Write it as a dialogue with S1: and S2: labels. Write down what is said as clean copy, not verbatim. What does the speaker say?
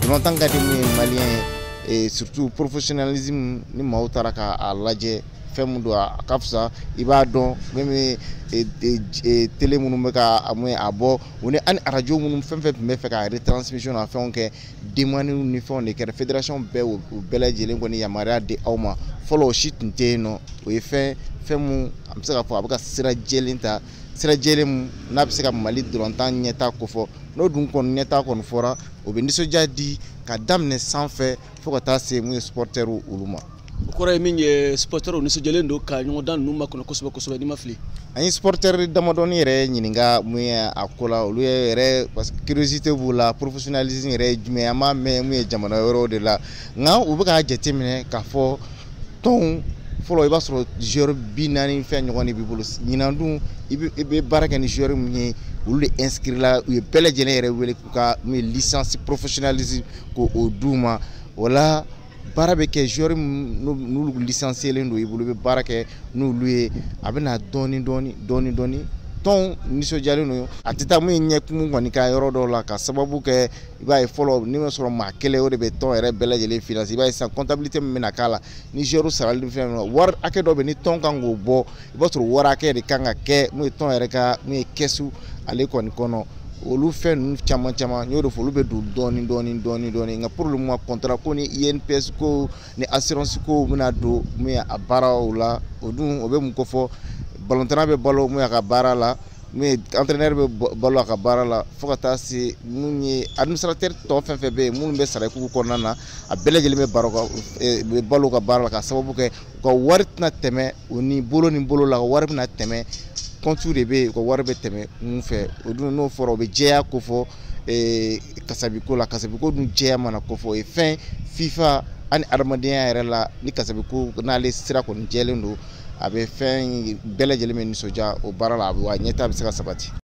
S1: Balontan ka di mun ye malien ye, et surtout professionnalisme, ni maaw taara k'a lajɛ, fɛn mun don, a ka fisa. I b'a dɔn même télé minnu bɛ ka mun a bɔ, o ni hali arajo minnu, fɛn fɛn tun bɛ fɛ ka retransmission na fɛnw kɛ, demande ni fɛnw de kɛra. Fédération bɛɛ, o bɛɛ lajɛlen kɔni yamaruya di aw ma. Fɔlɔ, o si tun tɛ yen nɔ. O ye fɛn mun an bɛ se k'a fɔ a bɛ ka sira jɛlen ta, sira jɛlen mun n'a bɛ se ka Mali balontan ɲɛtaa kofɔ. N'o dun kɔni ɲɛtaa kɔni fɔra, o bɛ nisɔndiya di ka daminɛ sanfɛ fo ka taa se mun ye supporters olu ma.
S2: O kɔrɔ ye min ye, supporters nisɔndiyalen don ka ɲɔgɔndan ninnu makɔnɔ kosɛbɛ kosɛbɛ, n'i ma fili.
S1: An ye supporter damadɔni yɛrɛ ɲininka mun ye a ko la. Olu yɛrɛ, parce que curiosité b'u la, professionnalisme yɛrɛ ye jumɛn ye? An b'a mɛn mun ye jamana wɛrɛw de la, nka u bɛ k'a jateminɛ k'a fɔ tɔnw fɔlɔ, i b'a sɔrɔ joueur 40 fɛn ɲɔgɔn de b'i bolo. Ɲinan dun, i bɛ baara kɛ ni joueur min ye, olu de inscrit la. U ye bɛɛ lajɛlen yɛrɛ wele k'u ka mun ye licence professionnalisme k'o d'u ma. O la, baara bɛ kɛ, joueur n'olu licencié don i bolo, i bɛ baara kɛ n'olu ye, a bɛ na dɔɔni dɔɔni dɔɔni dɔɔni. Tɔnw nisɔndiyalen don. A tɛ taa mun ye ɲɛkumu kɔni ka yɔrɔ dɔw la, ka sababu kɛ i b'a ye fɔlɔ, ni ma sɔrɔ maa kelen, o de bɛ tɔn yɛrɛ bɛɛ lajɛlen finance. I b'a ye sisan, comptabilité min bɛna k'a la ni joueur sarali ni fɛn ninnu, wari hakɛ dɔ bɛ ni tɔn kan k'o bɔ, i b'a sɔrɔ wari hakɛ de kan ka kɛ mun ye tɔn yɛrɛ ka mun ye kɛsu ale kɔni kɔnɔ. Olu fɛn ninnu caman caman, n y'o de fɔ, olu bɛ don dɔɔni dɔɔni dɔɔni dɔɔni. Nka pour le moment, contrat ko ni INPS ko ni assurance ko bɛna don mun ye a baaraw la. O dun, o bɛ mun ko fɔ? Balontanna bɛ balo mun ye a ka baara la, mun ye entraîneur bɛ balo a ka baara la, fo ka taa se mun ye administrateur tɔ fɛn fɛn bɛ yen minnu bɛ sara kɔnɔna na, a bɛɛ lajɛlen bɛ baro ka bɛ balo ka baara la, ka sababu kɛ u ka wari tɛna tɛmɛ o ni bolo ni bolo la, wari bɛna tɛmɛ compte de bɛ yen, u ka wari bɛ tɛmɛ mun fɛ. O dun, n'o fɔra, o bɛ jɛya ko fɔ kasabiko la. Kasabiko dun jɛya mana ko fɔ, o ye fɛn FIFA ani adamadenya yɛrɛ la. Ni kasabiko n'ale sira kɔni jɛlen don, a bɛ fɛn bɛɛ lajɛlen bɛ nisɔndiya o baara la, wa ɲɛtaa bɛ se ka sabati.